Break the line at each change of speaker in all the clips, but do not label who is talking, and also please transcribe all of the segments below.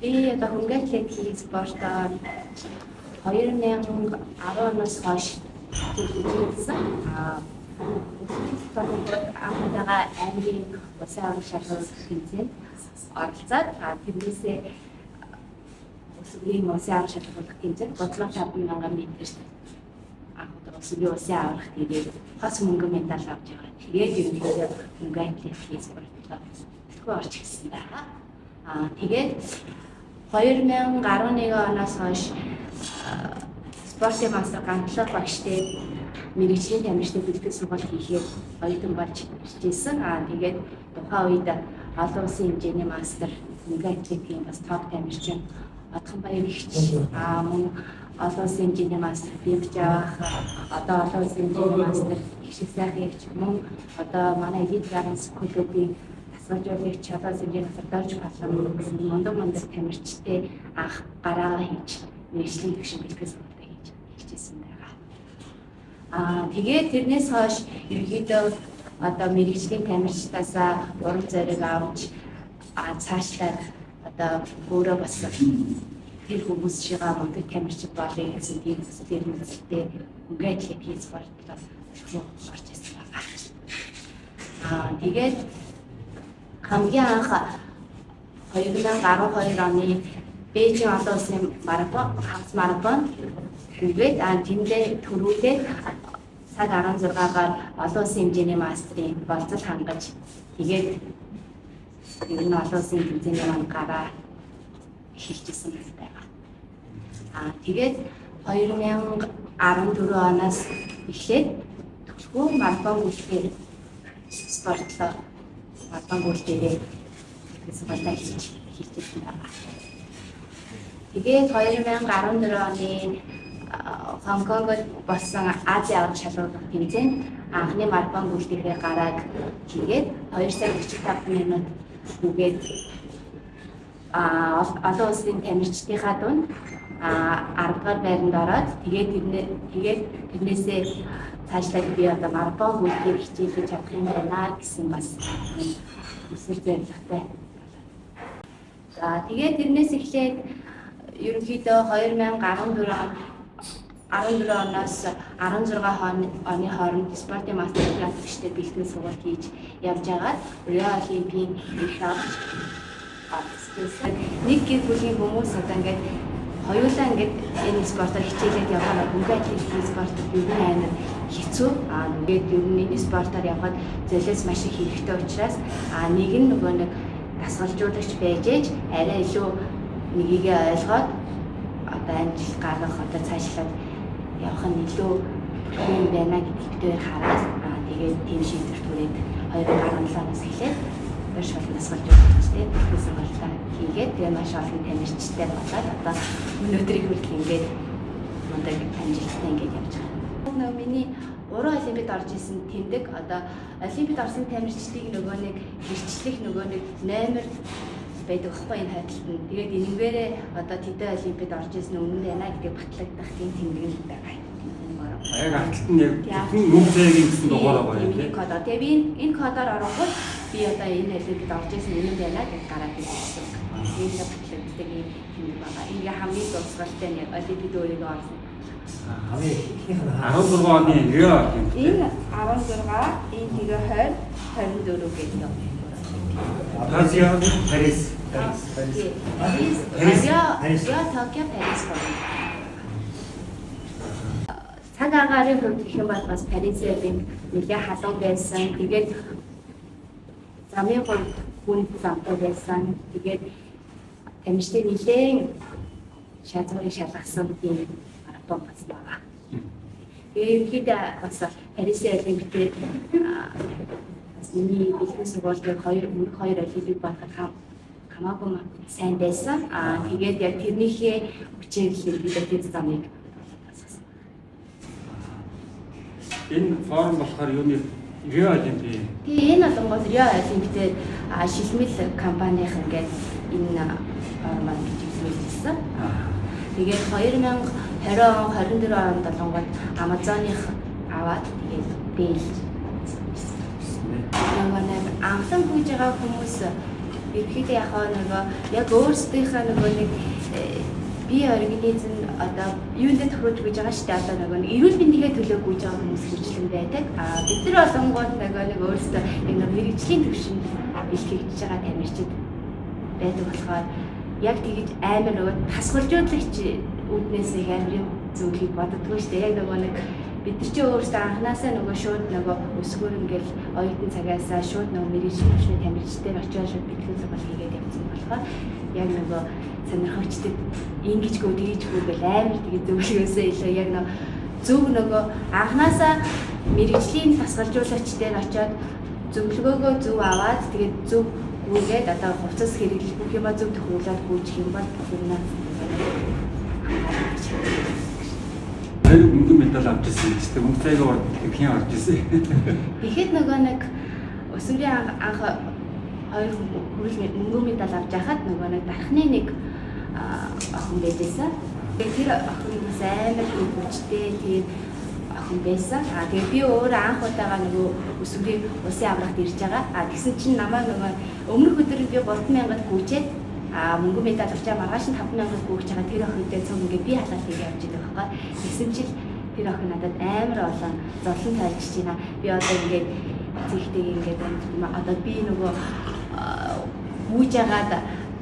Би одоо хөнгө атлетикийн спортоор 2010 оноос хойш хийсэн. Анх удаага аймгийн улсын аварга шалгуулах тэмцээнд оролцоод, тэрнээсээ улс өрийн улсын аварга шалгуулах тэмцээнд бодлого 5000 метрт анх удаа улс өрийн улсын аварга, тэгээд хос мөнгөн медаль авч байгаа. Тэгээд ерөнхийдөө хөнгө атлетикийн спортлоо төлхөө орж ирсэн байгаа. Тэгээд 2011 оноос хойш спортын мастер гантлаг багштай мэргэжлийн тамирчны бэлтгэл сургалт хийхээр оюутан болж иржсэн. Тэгээд тухайн үед олон улсын хэмжээний мастер, хөнгөн атлетикийн бас топ тамирчин Одхон Баяр эгч, мөн олон улсын хэмжээний мастер Бимж авах, одоо олон улсын хэмжээний мастер их шиг сайхан эгч, мөн одоо манай Elite Dragons клубын дасгалжуулагч, олон улсын хэмжээний мастер Дорж Палан гэсэн мундаг мундаг тамирчтай анх гараагаа хийж мэргэжлийн түвшин бэлтгэл сургалтаа хийж эхэлжсэн байгаа. Тэгээд тэрнээс хойш ерөнхийдөө одоо мэргэжлийн тамирчдаасаа урам зориг авч, цаашлаад одоо өөрөө бас тэр хүмүүс шигээ мундаг тамирчид болъё гэсэн тийм хүсэл эрмэлзэлтэй хөнгө атлетикийн спортлоо орж ирсэн байгаа. Тэгээд хамгийн анх 2012 оны Бээжин олон улсын марафон, хагас марафон хийгээд, тэндээ төрүүлээд цаг 16-гаар олон улсын хэмжээний мастрын болзол хангаж, тэгээд ер нь олон улсын тэмцээний маань гараа эхэлжсэн байгаа. Тэгээд 2014 оноос эхлээд түлхүү марафон гүйлгээр спортлоо, марафон гүйлгээрээ сургалтаа хийж эхэлжсэн байгаа. Тэгээд 2014 оны Хонконгод болсон Азийн аварга шалралт тэмцээнд анхны марафон гүйлтийнхээ гарааг хийгээд 2 цаг 45 минут гүгээд, олон улсын тамирчдынхаа дунд 10 дугаар байранд ороод, тэгээд тэрнээсээ цаашлаад би одоо марафон гүйлтээр хичээлж чадах юм байна гэсэн бас хүсэл зорилготой. За, тэгээд тэрнээс эхлээд ерөнхийдөө 2014 14 оноос 16 оны хооронд спортын мастер практикчтэй бэлтгэл сургалт хийж явж байгаад Рио Олимпийн эрх авч оролцсон. Нэг гэр бүлийн хүмүүс одоо ингээд хоёулаа ингээд энэ спортоор хичээлээд явахаар хөнгө атлетикийн спорт ер нь амар хэцүү. Тэгээд ер нь энэ спортоор явхад золиос маш их хэрэгтэй учраас нэг нь нөгөө нэг дасгалжуулагч байж ээж арай илүү нэгийгээ ойлгоод одоо амжилт гаргах, одоо цаашлаад явах нь илүү бүрхэн юм байна гэдгийг бид хараад, тэгээд тийм шийдвэр түрээд 2017 оноос эхлээд маш олон дасгалжуулагчтай бэлтгэл сургалтаа хийгээд, тэгээ маш олон тамирчтай болоод одоо өнөөдрийг хүртэл ингээд мундаг амжилттай ингээд явж байгаа. Нөгөө миний уран олимпиад орж исэн тэмдэг, одоо олимпиад орсон тамирчдыг нөгөө нэг гэрчлэх нөгөө нэг номер байдаг байхгүй энэ хойдолд нь. Тэгээд энэгээрээ одоо тэдэн олимпиад орж исэн өмнө байна гэдэг батлагдах тийм тэмдэг нь байгаа.
Яг арталт нь яг зөвхөн нүг зээгийн гэсэн дугаар байгаа юм тий.
Код. Тэгээ би энэ кодоор оронгууд би одоо энэ олимпиад орж исэн үнэн байна гэж гараад ирсэн. Тийм л батлагддаг ийм тэмдэг байгаа. Энэ хамгийн дуусгалтай нь олимпиад өөрийгөө орсон.
Хамгийн ихнийх нь
16 оны Рио Олимпиад.
Энэ 16, энэ тэгээ 20, 24 гэдэг юм.
Токио, Парис.
Парис, Парис.
Парис,
Парис.
Рио, Рио, Токио, Парис гурав. Цаг агаарын хувьд гэх юм бол бас Парисын Олимп нэлээд халуун байсан. Тэгээд замын хувьд хүнд замтай байсан. Тэгээд тамирчдын нэлээд шалгуурыг шалгасан тийм марафон бас байгаа. Тэгээд ерөнхийдөө бас Парисын Олимпиад бас миний бэлтгэл сургуулийн хоёр өмнөх хоёр олимпик болоход хамаагүй сайн байсан. Тэгээд яг тэрнийхээ хүчээр л ерөнхийдөө тэр замыг болгосон.
Энэ форм болохоор юуны Рио Олимпийн?
Тэгээ энэ болонгууд Рио Олимпиад шилмэл компанийн ингээд энэ форм бичигдсэн. Тэгээд 2020 он, 24 онд болонгууд Амазоных аваад тэгээд дээлж. Нөгөө нэг анхлан гүйж байгаа хүмүүс Ерөнхийдөө яг нөгөө яг өөрсдийнхөө нөгөө нэг бие организм одоо юунд тохируулж гүйж байгаа шүү дээ. Одоо нөгөө нэг эрүүл мэндийнхээ төлөө гүйж байгаа хүмүүс хөгжлөн байдаг. А бид нар болонгууд нөгөө нэг өөрсдөө яг нэг мэрэгжлийн төвшөнд бэлтгэгдэж байгаа тамирчид байдаг болохоор яг тэгж амар нөгөө тасгалжуулагч үүднээс их амар юм зүйлийг боддгоо шүү дээ. Яг нөгөө нэг бид нар чи өөрсдөө анханасаа нөгөө шууд нөгөө өсгөр ингээл оюутан цагаасаа шууд нөгөө мэрэгжлийн түвшний тамирчид дээр очиод шууд бэлтгэл сургалт хийгээд явсан болохоор яг нөгөө сонирхогчдод ингэжгүй тэгжгүй гэл амар тэгээ зөвлөгөөсөө илүү яг нөгөө зөв нөгөө анханасаа мэрэгжлийн тасгалжуулагч дээр очиод зөвлөгөөгөө зөв аваад тэгээд зөв гүйгээд одоо хувцас хэрэглэх бүх юма зөв тохируулаад гүйчих юм бол бүх юмнаа хамгаалах гэж байна.
Хоёр мөнгөн медаль авч ирсэн гэж тийм мөнгө зайгаа орд хэн орж ирсэн.
Тэгэхэд нөгөө нэг өсвөрийн анх хоёр хүрэл мөнгөн медаль авч яхад нөгөө нэг дархны нэг охин байжсэн. Тэгээд тэр охин бас амар хүчтэй тийм охин байсан. А тэгээд би өөрөө анх удаага нөгөө өсвөрийн улсын аврагт ирж байгаа. А тэгсэн чинь намайг нөгөө өмнөх өдөр би 3000-д гүйчээд а мөнгөн медаль авчаа маргааш нь 5000-д гүйж байгаа тэр охинтой цуг ингээ би халаалт хийгээ явж байгаа байхгүй. Тэгсэн чинь тэр охин надад амар олон зовлон тайлж байна. Би одоо ингээд зэгтэйг ингээд одоо би нөгөө гүйж агаад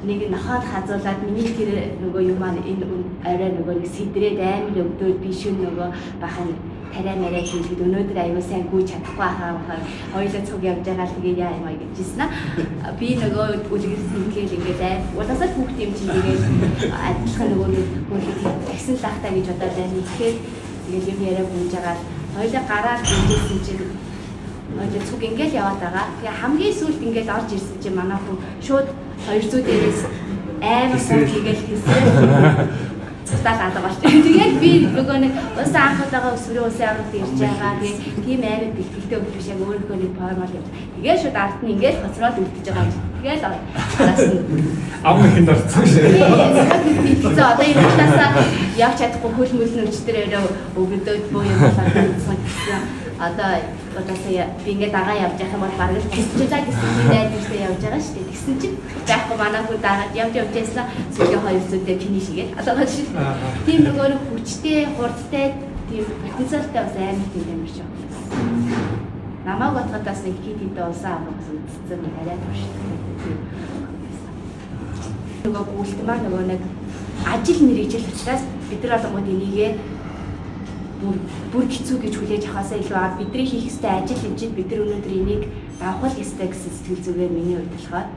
нэг нохоод хазуулаад миний тэр нөгөө юм маань энэ орой нөгөө нэг сэдрээд амар өвдөөд би шүн нөгөө бахан тариа мараа хийлгэд өнөөдөр аюу сайн гүйж чадахгүй хаа бахаар хоёулаа цуг явж байгаа л тэгээ яа юм аа гэж хэлсэн. Би нөгөө үлгэр сэнгээл ингээд аим угаасаа л хүүхд юм чинь тэгээд адилхан нөгөө нэг гүйхэд тагсан л ахтаа гэж бодоод байна. Тэгэхээр тэгэл юм яриа гүйж байгаа л хоёулаа гараад гүйжсэн чинь хоёулаа цуг ингээл яваад байгаа. Тэгээ хамгийн сүүлд ингээл орж ирсэн чинь манай хүн шууд 200 дээрээс амар гоо хийгээл хийсэн. Цутаал алга болчих. Тэгээд би нөгөө нэг уусаа анх удаага өсвөрийн улсын аврагт ирж байгаа. Тэгээд тийм амар бэлтгэлтэй хөлбөш биш яг өөрийнхөө нэг формал явж. Тэгээд шууд ард нь ингээл хоцроод үлдэж байгаа юм. Тэгээд араас нь
ам ихэнд орсон шээ.
Тийм. Одоо энэ талаасаа явж чадахгүй хөл мөл нь өчтөр өрөө өгдөөд буу юм болоод гэсэн. Одоо удаасаа би ингээд дагаа явж явах юм бол бараг л тусчлаа гэсэн чинь найдвартай явж байгаа шүү дээ. Тэгсэн чинь байхгүй манай хүн дагаад явж явж байснаа сүүлийн 200 дээр финиш хийгээд алгаа шүү. Тийм нөгөө нэг хүчтэй, хурдтай, тийм потенциалтай бас амар тийм амар шүү. Намайг бодоход бас нэг хит хит улсаа авах гэсэн үзсэн арай туршлагатай тийм. Нөгөө гүйлт маа нөгөө нэг ажил мэргэжил учраас бид нар болгоод энийгээ бүр хэцүү гэж хүлээж авахаасаа илүү бидний хийх ёстой ажил юм чинь бид нар өнөөдөр энийг давхал ёстой гэсэн сэтгэл зүгээр миний хувьд болохоор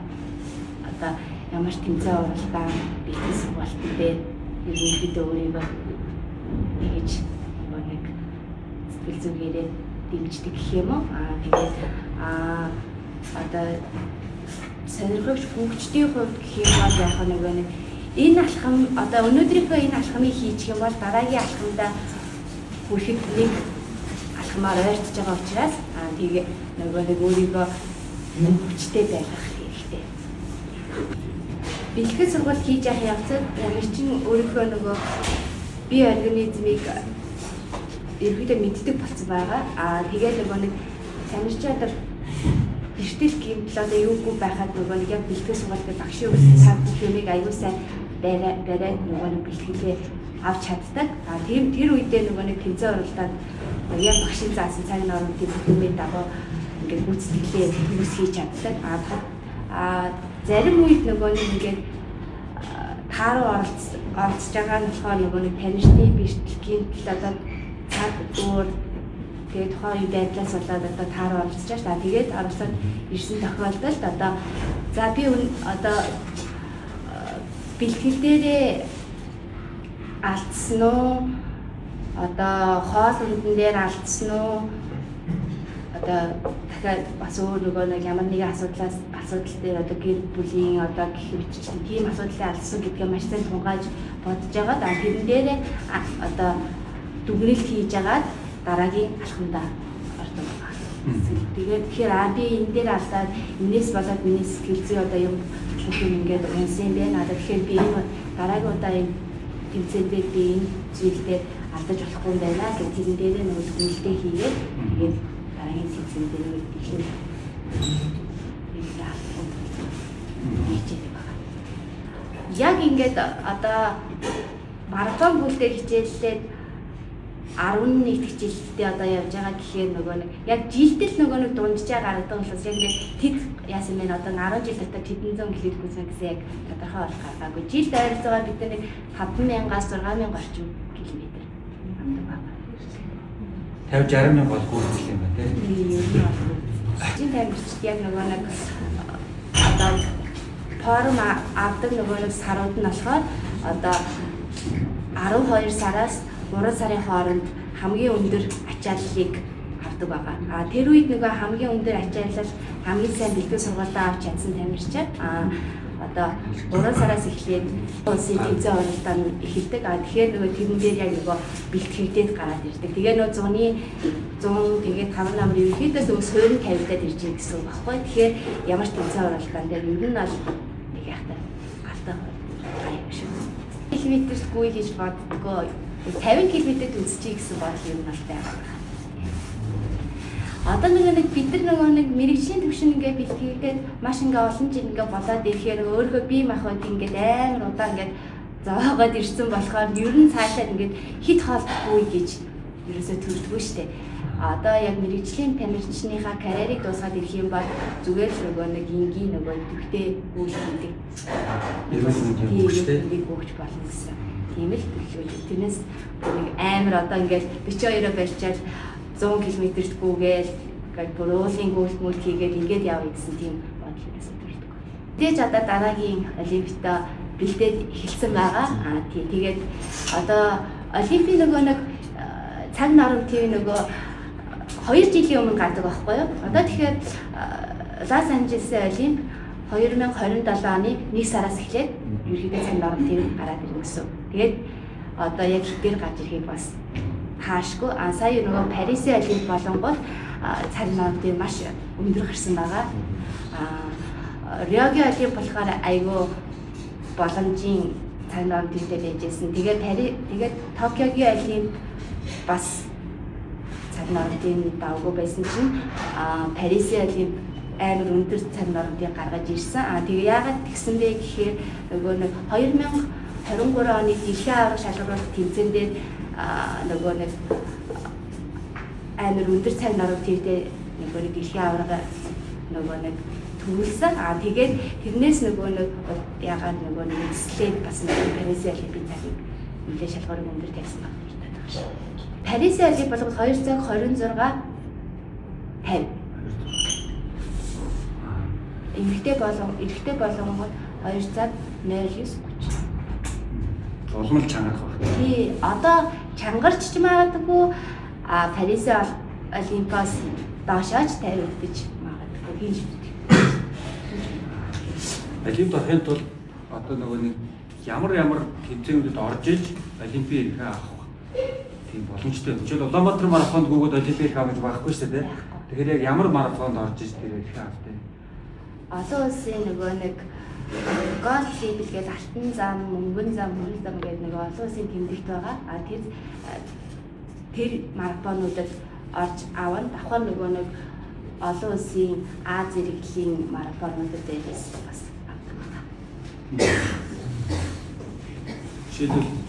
одоо ямар ч тэмцээн уралдаан бэлтгэл сургалтын дээр ерөнхийдөө өөрийгөө тэгэж нөгөө нэг сэтгэл зүгээрээ дэмждэг гэх юм уу. Аа тэгээд одоо сонирхогч хүүхчдийн хувьд гэх юм бол яг нөгөө нэг энэ алхам одоо өнөөдрийнхөө энэ алхмыг хийчих юм бол дараагийн алхамдаа хүрэхэд нэг алхмаар ойртож байгаа учраас тэгээ нөгөө нэг өөрийгөө хүчтэй байлгах хэрэгтэй. Бэлтгэл сургалт хийж явах явцад тамирчин өөрийнхөө нөгөө бие организмыг ерөнхийдөө мэддэг болсон байгаа. Аа тэгээд нөгөө нэг тамирчин одоо бэртэл гэмтэл одоо юугүй байхад нөгөө нэг яг бэлтгэл сургалтын багшийн өгсөн цаг бүх юмыг аюу сайн бариад нөгөө нэг бэлтгэлээ авч чаддаг. А тийм тэр үедээ нөгөө нэг тэмцээн уралдаанд яг багшийн заасан цаг нормын бүх юмыг дагуу ингээд гүйцэтгэлээ төгс хийж чаддаг. А зарим үед нөгөө нэг ингээд тааруу оролцож байгаа нь болохоор нөгөө нэг тамирчны бэртэл гэмтэл одоо цаг өөр тэгээд тухайн үе байдлаас болоод одоо тааруу оролцож байгаа шүү дээ. Тэгээд оролцоод ирсэн тохиолдолд одоо за би одоо бэлтгэл дээрээ алдсан уу? Одоо хоол ундан дээр алдсан уу? Одоо дахиад бас өөр нөгөө нэг ямар нэгэн асуудал дээр одоо гэр бүлийн одоо гэх мэтчлэн тийм асуудлыг алдсан гэдгээ маш сайн тунгааж бодож байгаад тэрэн дээрээ одоо дүгнэлт хийж агаад дараагийн алхамдаа ордог байгаа. Тэгээд тэгэхээр би энэ дээр алдаад энэс болоод миний сэтгэл зүй одоо юм бүх юм ингээд унсан юм байна. Одоо тэгэхээр би энэ дараагийн удаа энэ тэмцээн дээр би энэ зүйл дээр алдаж болохгүй юм байна гэх тэрэн дээрээ нөгөө дүгнэлтээ хийгээд тэгээд дараагийн тэмцээн дээр илүү алдахгүй. Яг ингээд одоо марафон гүйлтэй хичээллээд 11 дахь жилдээ одоо явж байгаа гэхээр нөгөө нэг яг жилдэл нөгөө нэг дунджаа гаргадаг болохоос яг ингээд тэд яасан бэ, одоо 10 жил дотор тэдэн зуун километр гүйсэн гэсэн яг тодорхой бол гаргаагүй. Жилд ойролцоогоор бид нэг 5000-аас 6000 орчим километр авдаг байна.
50 60 мянга бол гүйцэл юм байна тийм.
Ер нь бол жин тамирчид яг нөгөө нэг одоо форум авдаг нөгөө нэг сарууд нь болохоор одоо 12 сараас 3 сарын хооронд хамгийн өндөр ачааллыг авдаг байгаа. А тэр үед нөгөө хамгийн өндөр ачаалал, хамгийн сайн бэлтгэл сургалтаа авч чадсан тамирчид одоо 3 сараас эхлээд улсын тэмцээн уралдаан нь эхэлдэг. А тэгэхээр нөгөө тэрэн дээр яг нөгөө бэлтгэгдээд гараад ирдэг. Тэгээ нөгөө зуны 100 тэгээд 5 намар ерөнхийдөө нөгөө суурин тавигдаад ирж байгаа гэсэн үг байхгүй. Тэгэхээр ямар ч тэмцээн уралдаан дээр ер нь бол нэг яхтай алдах гай шүү. Километргүй гэж боддгоо. 50 км-д үзчихье гэсэн бодол ер нь бол байгаа. Одоо нэг бид нар нөгөө нэг мэрэгжлийн төвшин ингээ бэлтгэгдээд маш ингээ олон жил ингээ болоод ирэхээр өөрийнхөө бие махбод ингээд амар удаан ингээд зовоогоод ирсэн болохоор ер нь цаашаа ингээд хит хоолтгүй гэж ерөөсөө төрдгөө штэ. Одоо яг мэрэгжлийн тамирчныхаа карьерийг дуусгаад ирэх юм бол зүгээр л нөгөө нэг энгийн нөгөө төвхтэй гүйл хийдэг.
Эрүүл мэндийн хөгжтэй.
Нэг хөгж болно гэсэн. Тийм л төлөвлөж. Тэрнээс нэг амар одоо ингээд 42-оо барьчаал 100 км-т гүгээл ингээд бүр уулын гүйлт мүлт хийгээд ингээд явъя гэсэн тийм бодол ерөөсөө төрдөг. Тэгэж одоо дараагийн олимпиадаа бэлдээд эхэлсэн байгаа. Аа тий. Тэгээд одоо олимпийн нөгөө нэг цаг норматив нөгөө 2 жилийн өмнө гардаг байхгүй юу? Одоо тэгэхээр Лос Анжелесын олимп 2027 оны 1 сараас эхлээд ерөнхийдөө цаг норматив гараад ирнэ гэсэн. Тэгээд одоо яг хэдээр гарч ирэхийг бас хаашгүй. А сая нөгөө Парисын олимп болонгууд цаг норматив маш өндөр гарсан байгаа. А Риогийн олимп болохоор айгүй боломжийн цаг нормативтэй байжсэн. Тэгээд тэгээд Токиогийн олимп бас цаг нормативын давгүй байсан чинь Парисын олимп амар өндөр цаг норматив гаргаж ирсэн. А тэгээ яагаад тэгсэн бэ гэхээр нөгөө нэг 2023 оны дэлхийн аварга шалгаруулах тэмцээн дээр нөгөө нэг амар өндөр цаг нормативтэй нөгөө нэг дэлхийн аварга нөгөө нэг төвлөсөн. А тэгээд тэрнээс нөгөө нэг яагаад нөгөө нэг эслээд бас нэг Парисын олимпийн цагийг нэлээд шалгуурыг өндөр тавьсан байх хэрэгтэй байгаа шээ. Парисын олимп болгоод 2 цаг 26 50. Эмэгтэй болон эрэгтэй болонгод 2 цаг 09:30.
Улам л чангарах байх.
Тий, одоо чангарч ч магадгүй, а Парисын олимпиас доошооч тавигдаж магадгүй хийж мэдээ.
Олимпиад орохын тулд одоо нөгөө нэг ямар тэмцээнүүдэд орж иж олимпийн эрхээ авах тийм боломжтой. Жишээл Улаанбаатар марафонд гүгөөд олимпийн эрх авах гэж байхгүй шүү дээ. Тэгэхээр яг ямар марафонд орж иж тэр эрхээ авдаг?
Олон улсын нөгөө нэг Gold Label гэдэг алтан зам, мөнгөн зам, хөрөн зам гэдэг нэг олон улсын тэмдэгт байгаа. А тэр марафонуудад орж авна. Давхар нөгөө нэг олон улсын А зэрэглэлийн марафонуудад дээрээс бас авдаг байгаа.
Жишээлбэл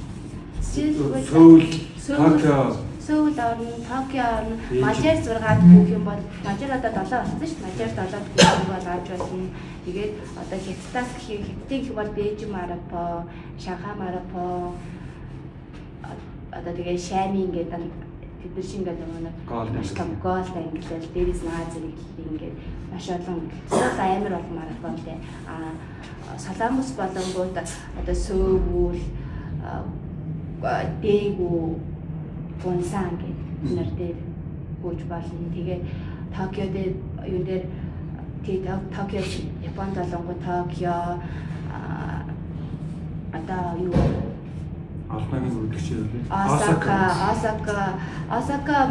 Сөүл, Токио,
Сөүл орно, Токио орно, Мажар 6-ад гүөх юм бол Мажар одоо 7 болсон шүү дээ. Мажар 7-ад гүөх юм бол авч болно. Тэгээд одоо Хятадаас гэх юм, Хятадын гэх бол Бээжин марафон, Шанхай марафон, одоо тэгээ Шами ингээд тэд нар шиг ингээд нөгөө нэг маш том голд ангилал, дээрээс нь А зэрэглэлийн ингээд маш олон сул амар олон марафонтэй. А Солонгос болонгууд одоо Сөүл, Дээгүү, Бунсан гэдэг нар дээр гүйж болно. Тэгээд Токио дээр юун дээр Токио Японд болонгууд Токио одоо юу
Албаны үргэлж юу?
Осака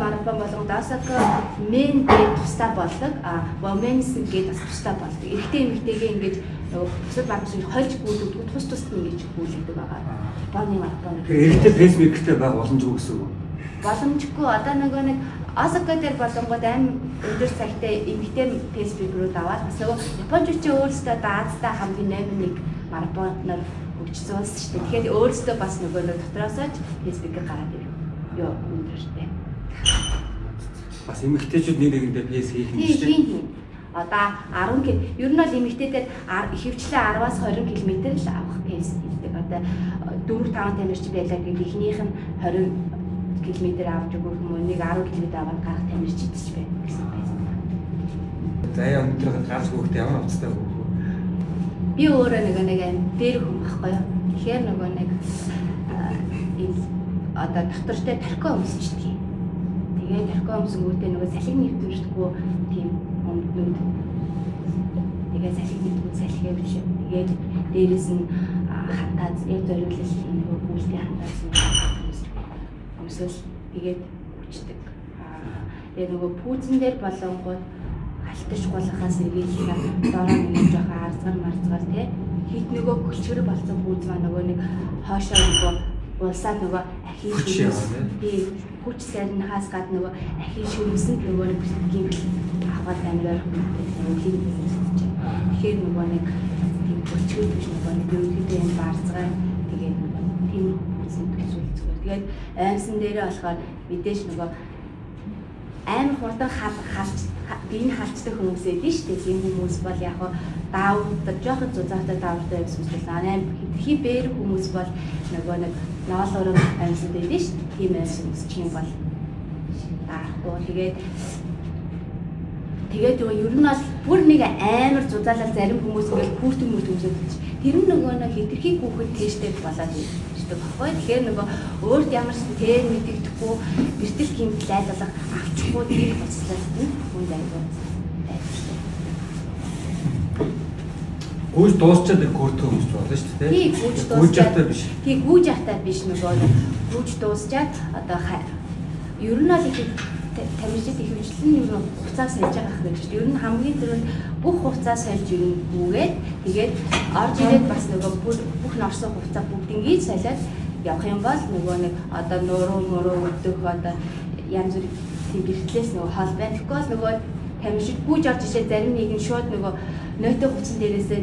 марафон болгонд Осака мен дээр тусдаа болдог. А Women's гээд бас тусдаа болдог. Эрэгтэй эмэгтэйгээ ингэж нөгөө бусад марафон хольж гүйлгдэг, тус тусд нь ингэж гүйлгдэг байгаа. Японы марафон.
Эрэгтэй пейсмейкертэй байх боломжгүй гэсэн үг.
Боломжгүй. Одоо нөгөө нэг Осака дээр болонгод аим өндөр цагтай эмэгтэй пейсмейкерүүд аваад бас нөгөө японочууд чи өөрсдөө одоо Азтай хамгийн 8-1 марафоноор хөгжсөн улс шүү дээ. Тэгэхээр өөрсдөө бас нөгөө нэг дотроосоо ч пэйсмейкер гараад ирэх ёо өндөртэй.
Бас эмэгтэйчүүд нэг нэгэндээ пэйс хийх юм шүү
дээ. Одоо 10 км ер нь бол эмэгтэйдэр ихэвчлэн 10-аас 20 км л авах пэйс хийдэг. Одоо 4 5 тамирчин байлаа гэдэг эхнийх нь 20 км авч өгөх юм уу, нэг 10 км аваад гарах тамирчид ч байна гэсэн пэйс.
За яа өнөөдөр ганц хүүхдээ ямар хувцастай хөөх вэ?
Би өөрөө нөгөө нэг аим дээр хүн байхгүй юу. Тэгэхээр нөгөө нэг энэ одоо доктортой тархио өмсчдэг. Тэгээ тархио өмсөнгүүтээ нөгөө салхи нэвтрдэггүй тийм өмднүүд. Тэгээ салхи нэвтрдэггүй салхи биш. Тэгээд дээрэс нь хантааз яг зориулал нөгөө гүйлтийн хантааз өмсөл тэгээд хүчдэг. Тэгээ нөгөө пүүзэн дээр болонгууд алтаж гулгахаас сэргийлэх дороо нэг жоохон арзгар марзгар тий хит нөгөө көлчгөр болсон пүүз маа нөгөө нэг хоошоо нөгөө улсаа нөгөө ахин шүрмэс тий хүч сарнихаас гадна нөгөө ахин шүрмэсэнд нөгөө нэг гэмтэл аваад амар ойрхон нөгөө хин өмсөж. Тэгэхээр нөгөө нэг тийм көлчгөр биш нөгөө нэг ерөнхийдөө юм барзгар тэгээд нөгөө тийм пүүзэнд төсөөл зүгээр. Тэгээд аймсан дээрээ болохоор мэдээж нөгөө амар хурдан халж биеийг халчдаг хүмүүс эдэн шүү дээ. Тийм хүмүүс бол яг даавар жоохон зузаатай даавартай байсан хүмүүс бол аим хитрхи бээр хүмүүс бол нөгөө нэг ноолоор амьсад эдэн шүү дээ. Тийм амьс өмсчих юм бол даарахгүй. Тэгээд ер нь бол бүр нэг амар зузаалал зарим хүмүүс ингээл хүүтэн мүт өмсөд байж. Тэр нь нөгөө нэг хитрхи хүүхэд тээштэй болоод ирдэг баггүй. Тэгэхээр нөгөө өөрт ямар ч тэр мэдэгдэхгүй бэртэл гэмтэл айлуулах авчихгүй тэр хувцлалт нь хүнд айгүй байдалтай.
Гүйж дуусчаад нэг гүрдэх хүмүүс болно шүү дээ.
Тий, гүйж дуусчаад биш. Тий, гүйж явахтаа биш нөгөө гүйж дуусчаад одоо ер нь бол их тамирчид ихэвчлэн ер нь хугацаа сольж байгаа хэрэг шүү дээ. Ер нь хамгийн түрүүнд бүх хугацаа сольж ер нь гүгээд тэгээд орж ирээд бас нөгөө бүх норсон хугацаа бүгднийг солиод явах юм бол нөгөө нэг одоо нуруу муруу өвдөх одоо янз бүрийн тийм бэрхтлээс нөгөө хол байна. Тэгэхгүй бол нөгөө тамирчид гүйж орж ирээд зарим нэг нь шууд нөгөө нойтон хувцсан дээрээсээ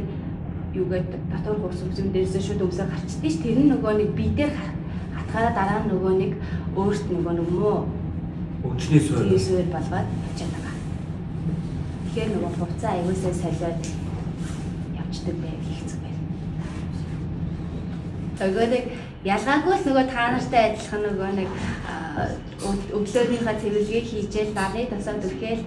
юугээд дотор хувцс өмсөн дээрээсээ шууд өмсөө гарчдээ ш. Тэр нь нөгөө нэг бие дээр хатгаараа дараа нь нөгөө нэг өөрт нөгөө нэг муу
өвчний суурь
болгоод очиад байгаа. Тэгэхээр нөгөө хувцас аягуусаа солиод явцдаг байв их зүгээр. Нөгөө нэг ялгаагүй л нөгөө та нартай адилхан нөгөө нэг өглөөнийхөө цэвэрлэгээ хийжээл нарны тосоо түрхээл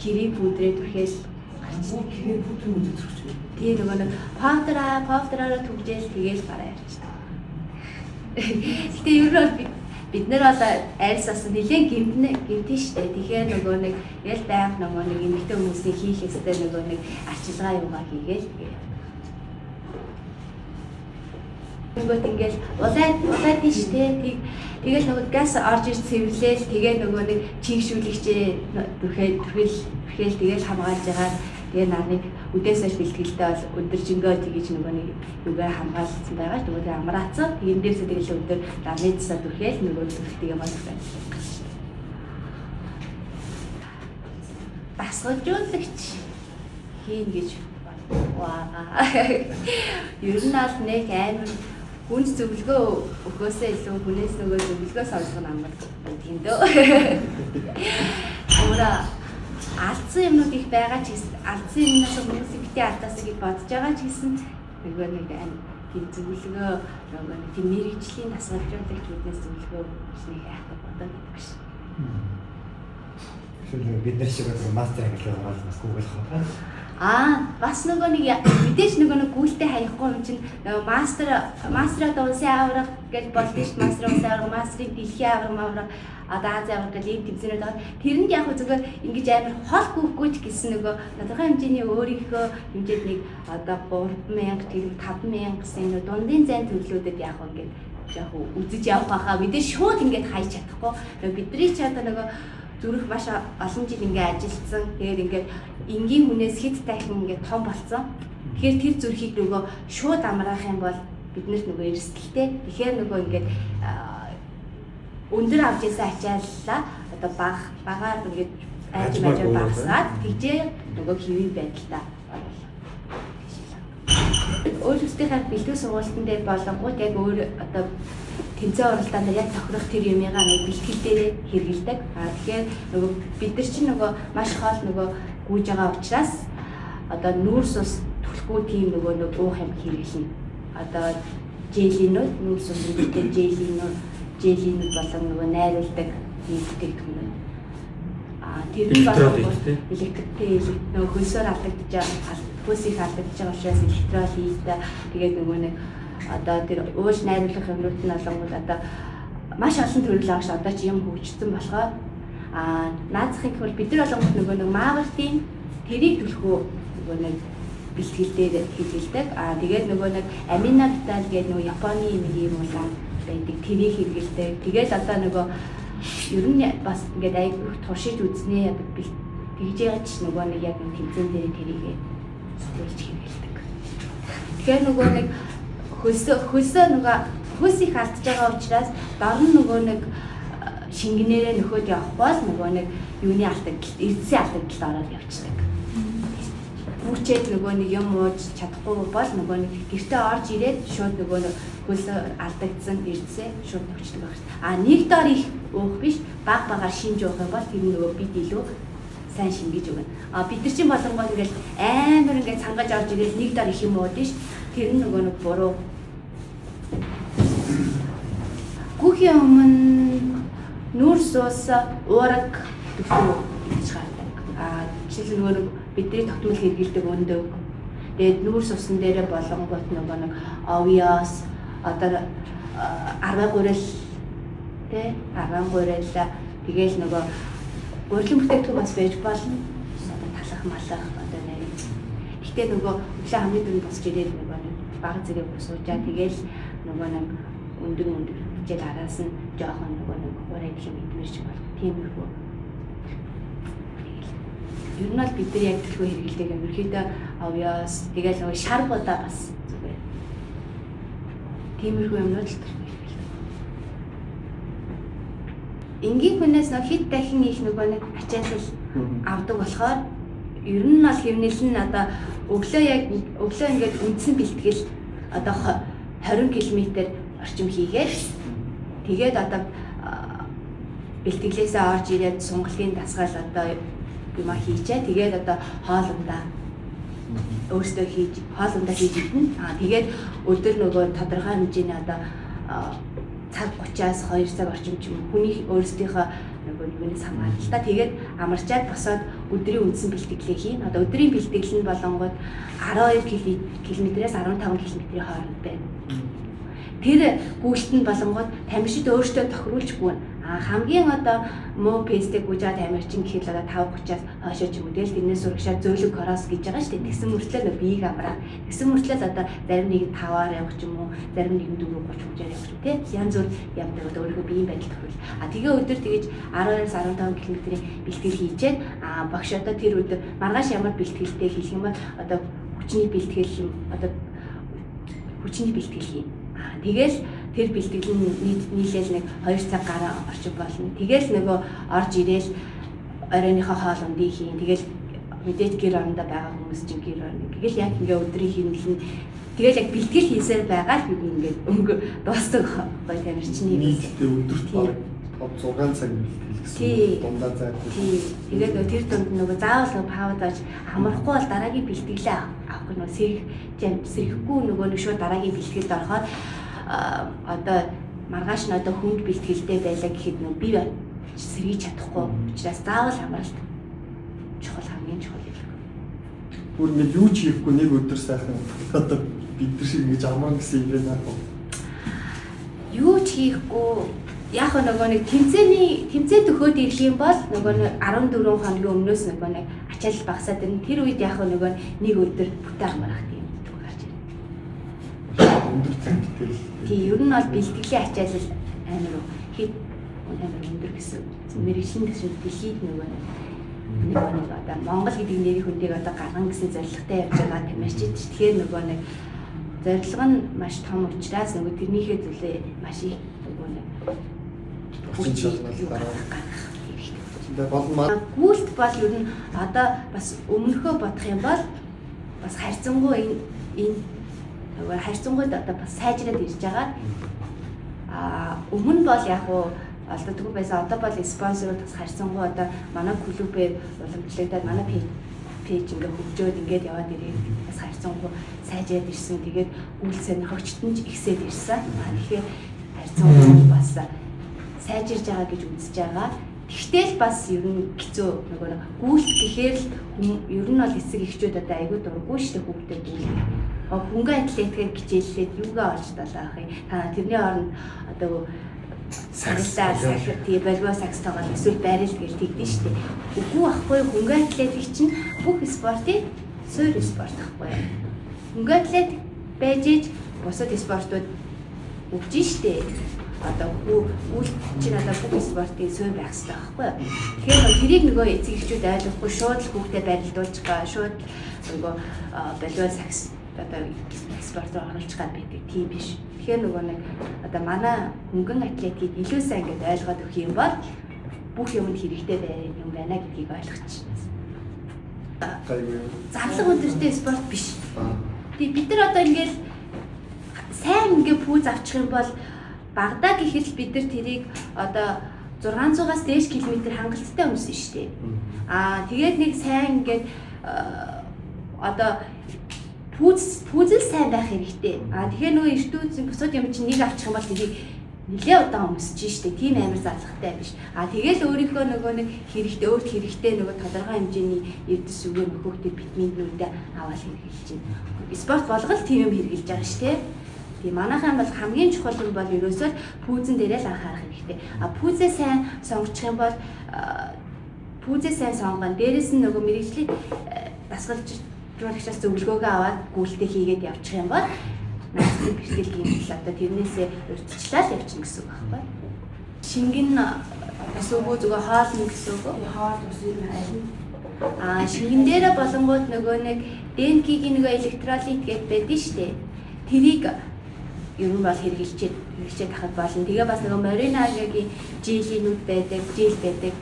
крем пудрээ түрхээл
гарчдаг. Крем пудр мүдэр түрхэж.
Тэгээ нөгөө нэг паудраараа түгжээл тэгээл гараа явчихдаг. Гэтэ ер нь бол бид нар бол альс бас нэлээд гэмтэн штэ. Тэгэхээр нөгөө нэг ял байнга нөгөө нэг эмэгтэй хүмүүсийн хийх ёстой нөгөө нэг арчилгаа юугаа хийгээл тэгээ. Нөгөөт ингээл улаад штэ. Тэгэл нөгөө газ орж ир цэвэрлээл тэгээ нөгөө нэг чийгшүүлэгчээ түрхэл тэгэл хамгаалж байгаа. Тэгээ нарныг үдээс хойш бэлтгэлтэй бол өдөржингөө тэгэж нөгөө нэг юугаар хамгаалсан байгаа. Нөгөө тэгээ амраацсан. Тэгэн дээрсээ тэгэл өдөр нарны цасаа түрхээл нөгөө түрхдэг юм аа. Дасгалжуулагч хийн гэж бодваа. Ер нь бол нэг амар хүнд зөвлөгөө өгөхөөсөө илүү хүнээс нөгөө зөвлөгөө сонсох нь амар байдаг юм дөө. Өөрөө алдсан юмнууд их байгаа ч гэсэн алдсан юмнаас хүмүүсийг битгий алдаасаа гэж бодож байгаа ч гэсэн нөгөө нэг тийм зөвлөгөө нөгөө нэг тийм мэрэгжлийн дасгалжуулагч биднээс зөвлөгөө өгснийг яахтай бодоод байдаг ш.
Эсвэл бид нар шиг одоо мастер англи ороод бас Google хаа.
Бас нөгөө нэг мэдээж нөгөө нэг гүйлтэй хаяхгүй юм чинь нөгөө мастер одоо улсын аварга гэж болдсон шүү дээ. Мастер улсын аварга, мастерыг дэлхийн аварга, одоо Азийн аварга гэл ийм тэмцээнүүд байгаа. Тэрэнд яг зүгээр ингэж амар хол гүйхгүй ч гэсэн нөгөө тодорхой хэмжээний өөрийнхөө хэмжээд нэг одоо 3000 тэр 5000 гэсэн нөгөө дундын зайн төрлүүдэд яг ингэж яг үзэж явах байхаа мэдээж шууд ингэж хайж чадахгүй. Нөгөө бидний ч одоо нөгөө зүрх маш олон жил ингээ ажилласан. Тэгээд ингээд энгийн хүнээс хэд дахин ингээ том болцсон. Тэгэхээр тэр зүрхийг нөгөө шууд амраах юм бол биднэрт нөгөө эрсдэлтэй. Тэгэхээр нөгөө ингээд өндөр авч ирсэн ачааллаа одоо багаар ингээд айж мажаар багасгаад тэгжээ нөгөө хэвийн байдалтай оруулах. өөрсдийнхээ бэлтгэл сургалтын дээр болонгууд яг өөр одоо тэмцээн уралдаан дээр яг тохирох тэр юмыгаа нэг бэлтгэл дээрээ хэрэгэлдэг. А тэгэхээр нөгөө бид нар чинь нөгөө маш хоол нөгөө гүйж байгаа учраас одоо нүүрс ус түлхүү тийм нөгөө нэг уух юм хэрэглэнэ. Одоо желинүүд нүүрс ус үүсдэг желинүүд болон нөгөө найруулдаг тийм бүтээгдэхүүнүүд. А тэр нь болон электртэй нөгөө хөлсөөр алдагдж байгаа, хөлс их алдагдж байгаа учраас электролит тэгээд нөгөө нэг одоо тэр ууж найруулах юмнууд нь болонгууд одоо маш олон төрөл байгаа ш одоо чи юм хөгжсөн болохоор а наазахын гэвэл бид нар болонгууд нөгөө нэг маавартын тэрийг түлхүү нөгөө нэг бэлтгэл дээр хэрэглэдэг. А тэгээд нөгөө нэг амино витал гэдэг нөгөө Японы нэг юм улаан байдаг. Тэрийг хэрэглэдэг. Тэгээд одоо нөгөө ер нь бас ингээд айгүй туршиж үзнэ одоо тэгж яаж нөгөө нэг яг нэг тэмцээн дээр тэрийг сэтгүүлж хэрэглэдэг. Тэгэхээр нөгөө нэг хөлсөө нөгөө хөлс их алдж байгаа учраас дор нь нөгөө нэг шингэнээрээ нөхөд явах бол нөгөө нэг юуны алдагдал, эрдэсийн алдагдалд ороод явчихдаг. Гүчээд нөгөө нэг юм ууж чадахгүй бол нөгөө нэг гэртээ орж ирээд шууд нөгөө нэг хөлсөө алдагдсан эрдэсээ шууд нөхчдөг байх шүү. А нэг дор их уух биш, баг багаар шинж уух юм бол тэр нөгөө бид илүү сайн шингэж өгнө. А бид нар чинь болонгоо ингээл амар ингээд цангаж орж ирээд нэг дор их юм уудна ш. Тэр нь нөгөө нэг буруу. Гүхийн өмнө нүүрс ус уураг төлөв гэж гардаг. А жишээл нөгөө нэг бидний тогтмол хэрэгэлдэг өндөг. Тэгээд нүүрс усан дээрээ болонгууд нөгөө нэг овиос одоо 10 гурил тэ 10 гурил тэгээл нөгөө гурилан бүтээгдэхүүн бас байж болно. Одоо талах малах одоо нэр. Гэтэ нөгөө өглөө хамгийн түрүүнд босч ирээд нөгөө нэг баг зэрэг суужаа тэгээл нөгөө нэг өндөг хичээл араас нь жоохон нөгөө нэг хуурай гэх юм идмэр шиг болох тиймэрхүү. Тэгэл. Ер нь бол бид нар яг төлхөө хэрэгэлдэг юм. Ерөнхийдөө овёос тэгээл нөгөө шар будаа бас зүгээр. Тиймэрхүү юмнууд л төлхөө хэрэгэлдэг. Энгийн хүнээс нөгөө хэд дахин их нөгөө нэг ачаалал авдаг болохоор ер нь бол хэрнэл нь одоо өглөө яг өглөө ингээд үндсэн бэлтгэл одоо 20 км орчим хийгээд тэгээд одоо бэлтгэлээсээ орж ирээд сунгалын дасгал одоо юма хийчээ. Тэгээд одоо хоолундаа өөртөө хийж хоолундаа хийж идэнэ. Аа тэгээд өдөр нөгөө тодорхой хэмжээний одоо цаг 30-аас 2 цаг орчим ч юм уу хүний өөрсдийнхөө нөгөө юунаас хамгаалал та. Тэгээд амарчаад босоод өдрийн үндсэн бэлтгэлээ хийн. Одоо өдрийн бэлтгэл нь болонгууд 12 км-ээс 15 км-ийн хооронд байна. Тэр гүйлт нь болонгууд тамирчид өөртөө тохируулжгүй. А хамгийн одоо муу пейстэй гүйж байгаа тамирчин гэхэд одоо 5:30-аас хойшоо ч юм уу тэгэл тэрнээс урагшаа зөөлөг кросс гэж байгаа шүү дээ. Тэгсэн мөртлөө нөө биеийг амраа. Тэгсэн мөртлөө одоо зарим нэг нь 5-аар явах ч юм уу, зарим нэг нь 4:30 хүчээр явах ч юм тий. Янз бүр явдаг одоо өөрийнхөө биеийн байдал тохируул. А тэгээ өдөр тэгэж 12-аас 15 км-ийн бэлтгэл хийчээд а багш одоо тэр өдөр маргааш ямар бэлтгэлтэй хийх юм бол одоо хүчний бэлтгэл одоо хүчний бэлтгэл хийн. Тэгэл тэр бэлтгэл нь нийлээл нэг 2 цаг гарan орчим болно. Тэгэл нөгөө орж ирээл оройныхоо хоол ундыг хийн. Тэгэл мэдээж гэр орондоо байгаа хүмүүс чинь гэр орно. Тэгэл яг ингээ өдрийн хийнэл нь тэгэл яг бэлтгэл хийсээр байгаа л бид ингээд өнгө дуустдаг гой тамирчны
нийтдээ өдөрт бараг 5 6 цаг бэлтгэл гэсэн дундаа зайтай.
Тэгээд нөгөө тэр дунд нөгөө заавал нөгөө паудааж амрахгүй бол дараагийн бэлтгэлээ авах нөгөө сэрэх сэрхэхгүй нөгөө нэг шууд дараагийн бэлтгэлд орохоор одоо маргааш нь одоо хүнд бэлтгэлтэй байлаа гэхэд нөгөө би сэргийж чадахгүй учраас заавал амралт чухал, хамгийн чухал юм.
Бүр нэг юу ч хийхгүй нэг өдөр сайхан одоо бид нар шиг ингэж амрна гэсэн юм байна аа.
Юу ч хийхгүй яг нөгөө нэг тэмцээн төхөөд ирэх юм бол нөгөө нэг 14 хоногийн өмнөөс нөгөө нэг ачаал багасаад ирнэ. Тэр үед яг нөгөө нэг өдөр бүтэн амрах тийм зүг гарч ирнэ.
Өндөр цангитэл.
Тийм, ер нь бол бэлтгэлийн ачаалал амар хэд амар өндөр гэсэн. Мэргэжлийн төсөв дэлхийд нөгөө нэг одоо Монгол гэдэг нэрийг хүндийг одоо гарган гэсэн зорилготой явж байгаа тамирчид. Тэгэхээр нөгөө нэг зорилго нь маш том учраас нөгөө тэрнийхээ зүйлээ маш их нөгөө нэг
хүчин шалгал гаргах хэрэгтэй. Гол нь
гүйлт бол ер нь одоо бас өмнөхөө бодох юм бол бас харьцангуй энэ Нөгөө харьцангуйд одоо бас сайжраад ирж байгаа. Өмнө бол яг уу олддоггүй байсан. Одоо бол спонсорууд бас харьцангуй одоо манай клубээр уламжлагдаад манай пэйж ингээ хөгжөөд ингээд яваад ирээд бас харьцангуй сайжраад ирсэн. Тэгээд үйл сонирхогчд нь ч ихсээд ирсэн. Тэгэхээр харьцангуй бас сайжирж байгаа гэж үзэж байгаа. Тэгтэл бас ер нь хэцүү нөгөө гүйлт гэхээр л ер нь бол эцэг эхчүүд одоо айгүй дурггүй шүү дээ хүүхдээ гүйлт. Хөнгөн атлетикээр хичээллээд юугаа олж далаах юм. Та тэрний оронд одоо сагсаа тий волейбол сагс тоглол эсвэл барил гэл тэгдэж шүү дээ. Үгүй байхгүй хөнгөн атлетик чинь бүх спортын суурь спорт байхгүй. Хөнгөн атлет байж иж бусад спортууд өгж штэ. Одоо үйл чинь одоо бүх спортын суурь байх хэрэгтэй байхгүй юу. Тэгэхээр тэрийг нөгөө эцэг эхчүүд ойлгохгүй шууд л хүүхдээ барилдуулчих гаа шууд нөгөө волейбол сагс одоо спорт руу оруулах гад байдаг тийм биш. Тэгэхээр нөгөө нэг одоо манай хөнгөн атлетикийг илүү сайн ингээд ойлгоод өгөх юм бол бүх юмд хэрэгтэй юм байна гэдгийг ойлгочих. Зарлага өдөртэй спорт биш. Тэгээ бид нар одоо ингээд сайн ингээд пүүз авчих юм бол багадаа гэхэд л бид нар тэрийг одоо 600-аас дээш километр хангалттай өмсөн шүү дээ. Тэгээд нэг сайн ингээд одоо пүүзэл сайн байх хэрэгтэй. Тэгэхээр нөгөө эртүүзэн бусад юм чинь нэг авчих юм бол тэрийг нэлээ удаан өмсөж штэ. Тийм амар зарлагтай биш. Тэгэл өөрийнхөө нөгөө нэг хэрэгтэй өөрт хэрэгтэй нөгөө тодорхой хэмжээний эрдэс өгөө нөхөөхтэй витаминнүүдээ аваад хэрэглэж байна. Спорт болгол тийм юм хэрэглэж байгаа штэ. Тийм манайхан бол хамгийн чухал юм бол ерөөсөө пүүзэн дээрээ л анхаарах хэрэгтэй. Пүүзээ сайн сонгочих юм бол пүүзээ сайн сонгоно. Дээрээс нь нөгөө мэрэгжлийн дасгалжуулагчаас зөвлөгөөгөө аваад гүйлтээ хийгээд явчих юм бол наацны бэрхшээл гэмтэл одоо тэрнээсээ урьдчилаад явчихна гэсэн үг байхгүй. Шингэн гэсэн үг үү зүгээр хоол нь гэсэн үг үү?
Хоол ус юм аль нь?
Шингэн дээрээ болонгууд нөгөө нэг ДНК-ийн нөгөө электролит гэдэг байдэн штэ. Тэрийг ер нь бол хэрэглэчээд тахад болно. Тэгээ бас нөгөө Моринагийн желинүүд байдаг, жел байдаг.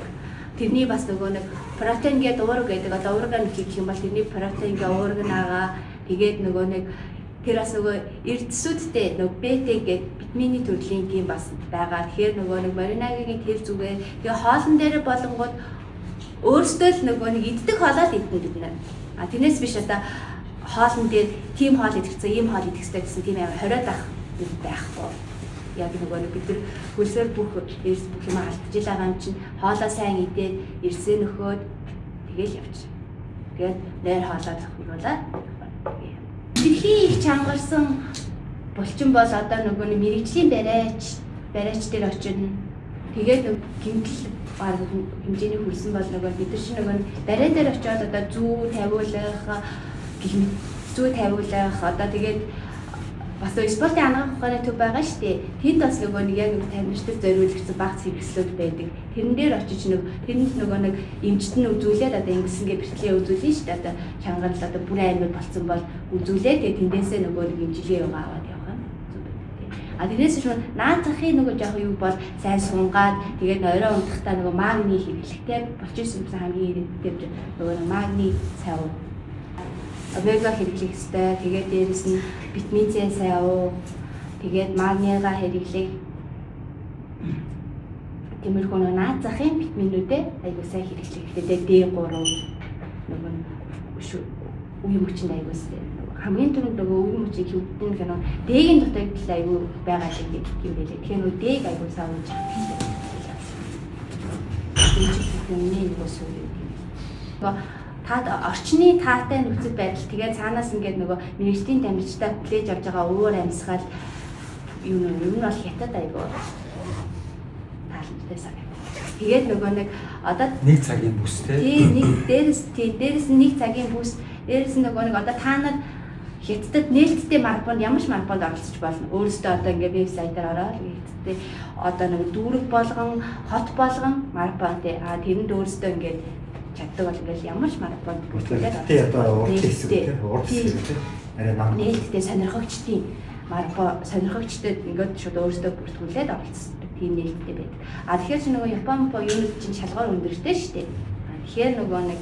Тэрний бас нөгөө нэг протеин гэдэг уурга гэдэг. Одоо уурга нөхөх юм бол тэрний протеин гээ уурга нагаа. Тэгээд нөгөө нэг тэр бас нөгөө эрдэсүүдтэй нөгөө БТ гэдэг витамины төрлийн тийм бас байгаа. Тэгэхээр нөгөө нэг Моринагийн тэр зүгээр. Тэгээ хоолн дээр болонгууд өөрсдөө л нөгөө нэг иддэг хоолоо л идэн бид нар. Тэрнээс биш одоо хоолн дээр тийм хоол идэх хэрэгтэй, ийм хоол идэх хэрэгтэй гэсэн тийм амар хориод ах юм байхгүй. Яг нөгөө нэг бид нар хөлсөөр бүх эрс бүх юм алдаж байгаа юм чинь хоолоо сайн идээд эрсээ нөхөөд тэгэл явчих. Тэгээд нойр хоолоо зохируулаад. Тэрхий их чангарсан булчин бол одоо нөгөө нэг мэрэгжлийн бариач дээр очино. Тэгээд гэмтэл баг хэмжээний хүрсэн бол нөгөө бид нар чинь нөгөө бариан дээр очиод одоо зүү тавиулах гэх мэт зүү тавиулах одоо тэгээд бас спортын анагаах ухааны төв байгаа шүү дээ. Тэнд бас нөгөө нэг яг нэг тамирчдад зориулагдсан багц хэрэгслүүд байдаг. Тэрэн дээр очиж нэг тэрэнд нөгөө нэг эмчт нь үзүүлээд одоо ингэсэнгээ бэрхлээ үзүүлнэ шүү дээ. Одоо чангарл одоо бүр аймаг болцсон бол үзүүлээд тэгээ тэндээсээ нөгөө нэг эмчилгээ юугаа аваад явах юм. Зүг байдаг. Тэрнээс биш наад захын нөгөө жоох юу бол сайн сунгаад тэгээд орой унтахтаа нөгөө магний хэрэглэхтэй болчихсон юмсан хамгийн хэрэгтэй нөгөө магний сайн уу омега хэрэглэх ёстой. Тэгээд дээрэс нь витамин С сайн уу. Тэгээд магнийгаа хэрэглэх. Тиймэрхүү нөгөө наад захын витаминүүдээ айгуу сайн хэрэглэх хэрэгтэй. Тэгээд D3 нөгөө үе мөчөнд айгуу сайн. Хамгийн түрүүнд нөгөө үе мөчийг хөвдөн гэх нь D-ийн дутагдал айгуу байгаа юм байлээ. Тэгэхээр нөгөө D-г айгуу сайн ууж хэрэгтэй. Дэмжих хүмүүний нөгөө суурь юм. Таад орчны таатай нөхцөл байдал тэгээ цаанаас ингээд нөгөө мэрэгжлийн тамирчдаа хүлээж авч байгаа уур амьсгал юм нь бол хятад айгуу тааламжтай санагдав. Тэгээд нөгөө нэг одоо
нэг цагийн бүс те.
Тий, нэг дээрээс нь нэг цагийн бүс, дээрээс нь нөгөө нэг одоо та нар хятадд нээлттэй марафонд ямар ч марафонд оролцож болно. Өөрөөсөө одоо ингээд вебсайтаар ороод хятадд одоо нэг дүүрэг болгон, хот болгон марафон те. Тэрэнд өөрөөсөө ингээд чаддаг бол ингээл ямар ч марафонд
бүртгүүлээд тий одоо урд хэсэг тий урд хэсэг тий арай нам
нээлттэй сонирхогчдын марафон сонирхогчдод ингээд шууд өөрсдөө бүртгүүлээд оролцдог тийм нээлттэй байдаг. Тэгэхээр чи нөгөө Япон юунууд чинь шалгаар өндөртэй шүү дээ. Тэгэхээр нөгөө нэг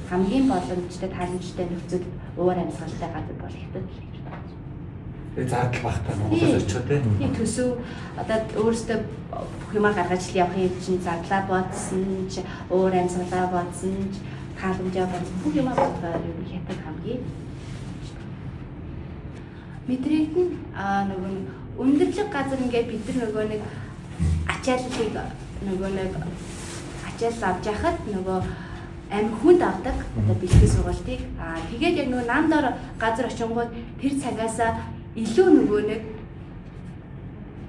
хамгийн боломжтой тааламжтай нөхцөл уур амьсгалтай газар бол хятад л гэж байна.
Зардал багтаа Монголоос очихоо тий.
Тийм төсөв одоо өөрөөсөө бүх юмаа гаргаж л явах юм чинь зардлаа бодсон ч уур амьсгалаа бодсон ч тааламжаа бодсон бүх юмаа бодохоор ер нь хятад хамгийн мэдрэгдэн. Нөгөө өндөрлөг газар ингээд бид нар нөгөө нэг ачааллыг нөгөө нэг ачаал авч яхад нөгөө амь хүнд авдаг одоо бэлтгэл сургалтыг. Тэгээд яг нөгөө нам дор газар очингууд тэр цагаасаа илүү нөгөө нэг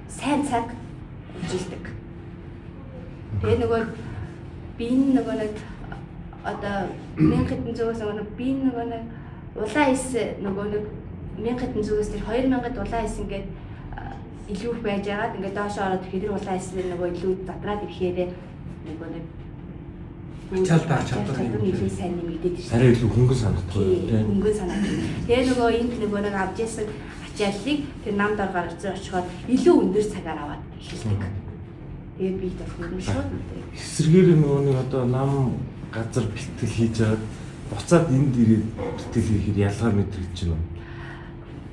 сайн цаг үжилдэг. Тэгээ нөгөө би нөгөө нэг одоо 1000 хэдэн зугаас нөгөө би нөгөө нэг улаан эс нөгөө нэг 1000 хэдэн зугаас тэр 2000-ад улаан эс ингээд илүү их байж байгаад ингээд доошоо ороод ирэхэд тэр улаан эс нөгөө илүү задраад ирэхээрээ нөгөө нэг
ачаал даах чадвар
илүү сайн нэмэгдээд ирсэн.
Арай илүү хөнгөн санагдах
тийм хөнгөн санагдах. Тэгээ нөгөө энд нөгөө нэг авч ирсэн ачааллыг тэр нам дор гарч очихоор илүү өндөр цагаар аваад эхэлдэг. Тэгээд би болохоор нь шууд мэдрэг.
Эсрэгээр нөгөө нэг одоо нам газар бэлтгэл хийж аваад буцаад энд ирээд бэлтгэл хийхээр ялгаа мэдрэгдэж байна уу?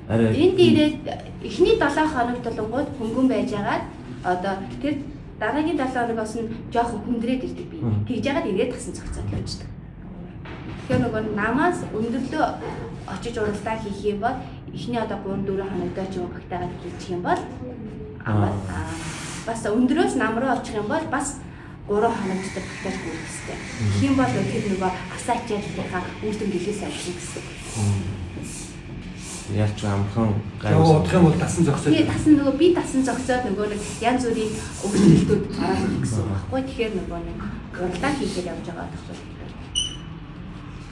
Арай
энд ирээд эхний 7 хоног болонгууд хөнгөн байжгаад одоо тэр дараагийн 7 хоног бас нь жоохон хүндрээд ирдэг би. Тэгж яагаад ирээд тасан зохицоод явждаг. Тэгэхээр нөгөө намаас өндөрлөө очиж уралдаа хийх юм бол эхний одоо 3 4 хоногдоо ч юм уу багтаагаад хийчих юм бол бас өндрөөс нам руу очих юм бол бас 3 хоног дотор багтааж гүйх хэрэгтэй. Тэгэх юм бол тэр нөгөө асаа ачааллынхаа үр дүнг илүү сайн өгнө гэсэн.
Яаж амархан
гай. Удах юм бол дасан зогсоод.
Тийм дасан нөгөө би дасан зогсоод нөгөө нэг янз бүрийн өөрчлөлтүүд гараад ирэх гэсэн үг байхгүй. Тэгэхээр нөгөө нэг уралдаан хийхээр явж байгаа байхгүй.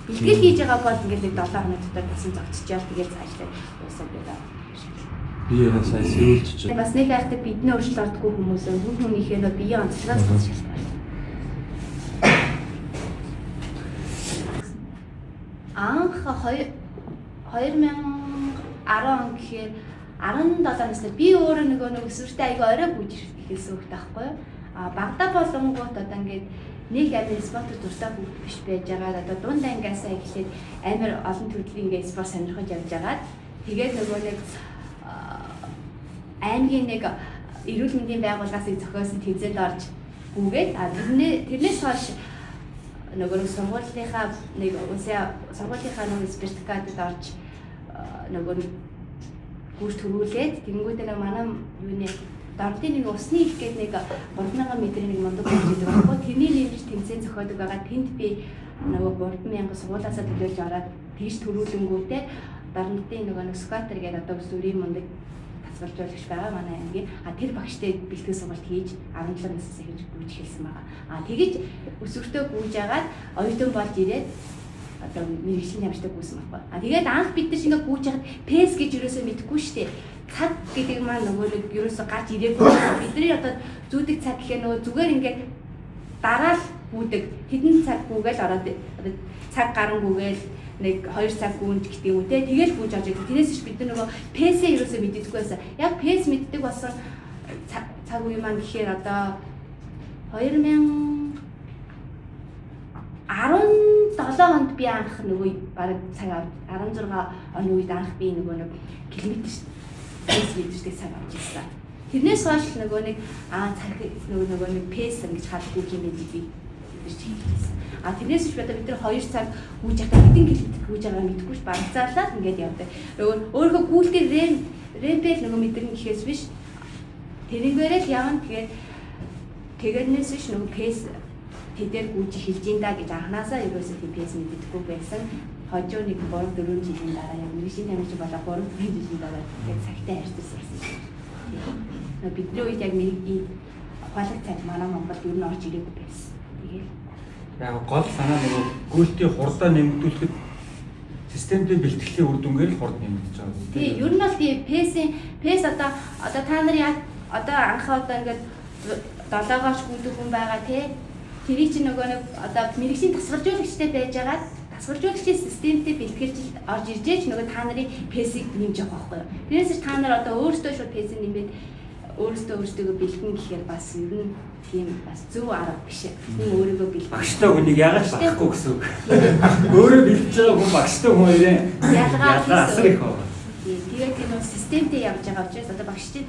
Бэлтгэл хийж байгаа бол ингээд нэг 7 хоног дотор дасан зогсчихвол тэгээд цаашлаад уусаад байдаг.
Би сая сэрүүлж очив.
Бас нэг айхтар бидний өөрчлөлт ордоггүй хүмүүс хүн хүнийхээ нөгөө биеийн онцлогоос бас шалтгаална. Анх 2010 он гэхээр 17 настай би өөрөө нөгөө нэг өсвөртөө айгүй орой гүйж эхэлсэн хүүхэд байхгүй юу? Багада болонгууд одоо ингээд нэг амир спортоор дуртай хүүхэд биш байж байгаа. Одоо дунд ангиасаа эхлээд амар олон төрлийн ингээд спорт сонирхож явж байгаад тэгээд нөгөө нэг аймгийн нэг эрүүл мэндийн байгууллагаас зохиосон тэмцээнд орж гүгээд тэрнээс хойш нөгөө нэг сургуулийнхаа нэг улсын сургуулийнхаа нэг спартакиадад орж нөгөө нэг гүйж төрүүлээд тэгэнгүүтээ нэг манай юуны Дорнотын нэг усны их гээд нэг 3000 метрийн нэг мундаг болж идэг байхгүй. Тэрний нэмж тэмцээн зохиодог байгаа. Тэнд би нөгөө 3000 сургуулаасаа төлөөлж ороод тэгж төрүүлэнгүүтээ Дорнотын нөгөө нэг скватер гэдэг одоо өсвөрийн мундаг тасгалжуулагч байгаа манай аймгийн. Тэр багштай бэлтгэл сургалт хийж 17 наснаас эхэлж гүйж эхэлсэн байгаа. Тэгэж өсвөртөө гүйж агаад оюутан болж ирээд одоо мэргэжлийн тамирчтай гүйсэн байхгүй. Тэгээд анх бид нар ингээ гүйж яхад pace гэж юусоо мэдэхгүй шүү дээ. Цаг гэдэг маань нөгөө нэг юусоо гарч ирээгүй. Бидний одоо зүүдэг цаг гэхээр нөгөө зүгээр ингээ дараал гүйдэг. Хэдэн цаг гүгээл ороод одоо цаг гарan гүгээл нэг 2 цаг гүнж гэдэг юм үү те. Тэгэл гүйж орж ирдэг. Тэрнээс биш бид нар нөгөө pace ээ юусоо мэддэггүй байсан. Яг pace мэддэг болсон цаг үе маань гэхээр одоо 2017 онд би анх нөгөө бараг цаг 16 оны үед анх би нөгөө нэг километр pace мэдэрдэг цаг авч ирсэн. Тэрнээс хойш нөгөө нэг цаг нөгөө нэг pace ингэж хардгүй юм бэ би мэдэрч хэлсэн. Тэрнээс биш бид нар 2 цаг гүйж байхдаа хэдэн километр гүйж байгааг мэдэхгүй ш барагцаалаа ингээд явдаг. Нөгөө өөрийнхөө гүйлтээр рэмпэл нөгөө мэдэрнэ гэхээс биш тэрнгээрээ л явна. Тэгээд тэгэрнээс биш нөгөө pace тэдээр гүйж эхэлж ин да гэж анханасаа ерөөсөө тийм pace мэддэггүй байсан. Хожуу нэг 3 4 жилийн дараа яг мэргэжлийн тамирчин болоо 3 4 жилийн дараа яг цагтай харьцаж сурсан. Бидний үед яг ухаалаг цаг манай Монголд ер нь орж ирээгүй байсан. Тэгээд
яг гол санаа нөгөө гүйлтийн хурдаа нэмэгдүүлэхэд системтэй бэлтгэлийн үр дүнгээр л хурд нэмэгдэж байгаа.
Тийм, ер нь бол тийм pace одоо та нар яг одоо анх одоо ингээд долоогооч гүйдэг хүн байгаа тий. Тэрийг чинь нөгөө нэг одоо мэргэжлийн тасгалжуулагчтай байж байгаад тасгалжуулагчийн системтэй бэлтгэлж орж ирж ээж нөгөө та нарын pace ийг нэмж явах байхгүй юу. Тэрнээс та нар одоо өөрсдөө шууд pace ийг нэмээд өөрсдөө бэлгэн гэхээр бас ер нь тийм бас зөв арга биш. Хүн өөрийгөө бэлгэн.
Багштай хүнийг яагаад ч багхгүй гэсэн үг. Өөрөө бэлдэж байгаа хүн багштай хүн хоёрын
ялгаа
асар их байна.
Тэгээд тийм систем системтэй явж байгаа учраас одоо багш чинь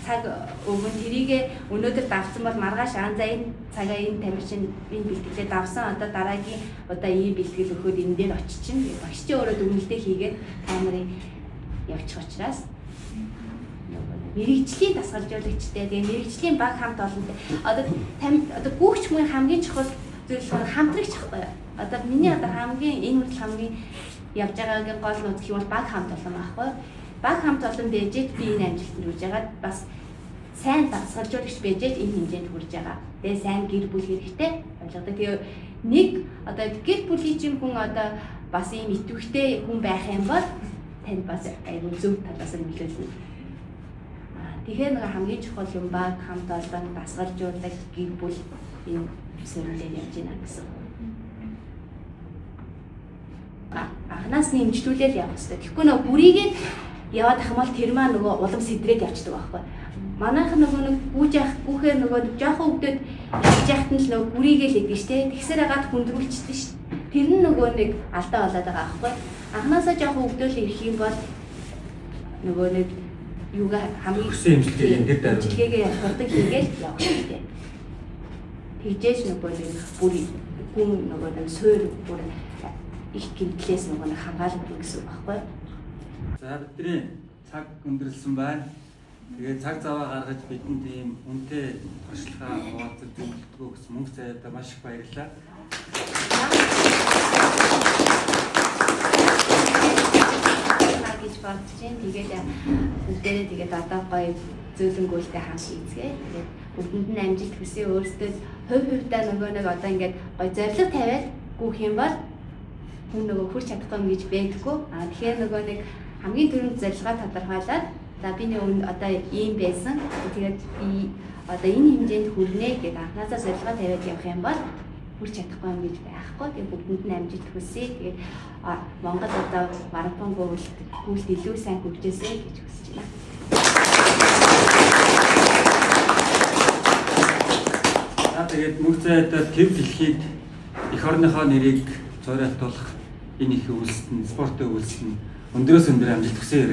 цаг өгөн тэрийгэ өнөөдөр давсан бол маргааш за энэ цагаа энэ тамирчин энэ бэлтгэлээ давсан одоо дараагийн одоо ийм бэлтгэл өгөхөд энэ дээр очиж чинь багш чинь өөрөө дүгнэлтээ хийгээд та нарын явчих учраас мэрэгжлийн дасгалжуулагчтай тэгээ мэрэгжлийн баг хамт олонтой одоо одоо гүүгч хүн хамгийн чухал зүйл болохоор хамтрагч байхгүй юу? Одоо миний одоо хамгийн энэ хүртэл хамгийн явж байгаагийн гол нууц гэх юм бол баг хамт олон байхгүй юу? Баг хамт олон байж би энэ амжилтанд хүрж байгаа бас сайн дасгалжуулагч байж энэ хэмжээнд хүрж байгаа. Тэгээ сайн гэр бүл хэрэгтэй ойлгодог. Тэгээ нэг одоо гэр бүлийн чинь хүн одоо бас ийм идэвхтэй хүн байх юм бол танд бас айгүй зөв талаас нь нөлөөлнө. Тэгэхээр нэг хамгийн чухал юм баг хамт олон дасгалжуулагч гэр бүл энэ суурин дээр явж байна гэсэн. Анханаас нь имжлүүлээл явах хэрэгтэй. Тэгэхгүй нөгөө бүрийгээ яваад ах юм бол тэр маань нөгөө улам сэдрээд явчихдаг байхгүй. Манайх нөгөө нэг гүүж яах гүүхээр нөгөө жоохон хөвгдөд явж яхад нь л нөгөө бүрийгээ л идэг штэ. Тэгсээр хагаад хүндрүүлчихдэг ш. Тэр нь нөгөө нэг алдаа болоод байгаа байхгүй. Анханасаа жоохон хөвгдөөл ирэх юм бол нөгөө нэг юугаа хамгийн
өссөн имчилгээг энэ дээр
имчилгээгээ хурдан хийгээл явах хэрэгтэй. Тэгжээж нөгөө нэг бүр хүн нөгөө нэг суур бүр их гэмтлээс нөгөө нэг хамгаалдаг гэсэн үг байхгүй.
За бидний цаг өндөрлсөн байна. Тэгээд цаг заваа гаргаж бидэнд ийм үнэтэй туршлагаа хуваалцаж зөвлөдгөө гэсэн мөнгө заяадаа маш их баярлалаа.
Гэж бодож байна. Тэгээд бүгдээрээ тэгээд одоо гоё зөөлөнгөөлтэй хамт хийцгээе. Тэгээд бүгдэнд нь амжилт хүсье. Өөрсдөө хувь хувьдаа нөгөө нэг одоо ингээд гоё зорилго тавиад гүөх юм бол хүн нөгөө хүрч чадахгүй юм гэж байдаггүй. А тэгэхээр нөгөө нэг хамгийн түрүүнд зорилгоо тодорхойлоод за би нэг одоо ийм байсан. Тэгээд би одоо энэ хэмжээнд хүрнэ гэдээ анхнаасаа зорилгоо тавиад явах юм бол хүрч чадахгүй юм гэж байхгүй. Тэгээд бүгдэнд нь амжилт хүсье. Тэгээд Монгол одоо марафон гүйлт илүү сайн хөгжөөсэй гэж хүсэж байна.
За тэгээд мөнх зайдаа төв дэлхийд эх орныхоо нэрийг зуриалтуулах энэ их үйлсэд нь спортын үйлсэд нь өндрөөс өндөр амжилт хүсье.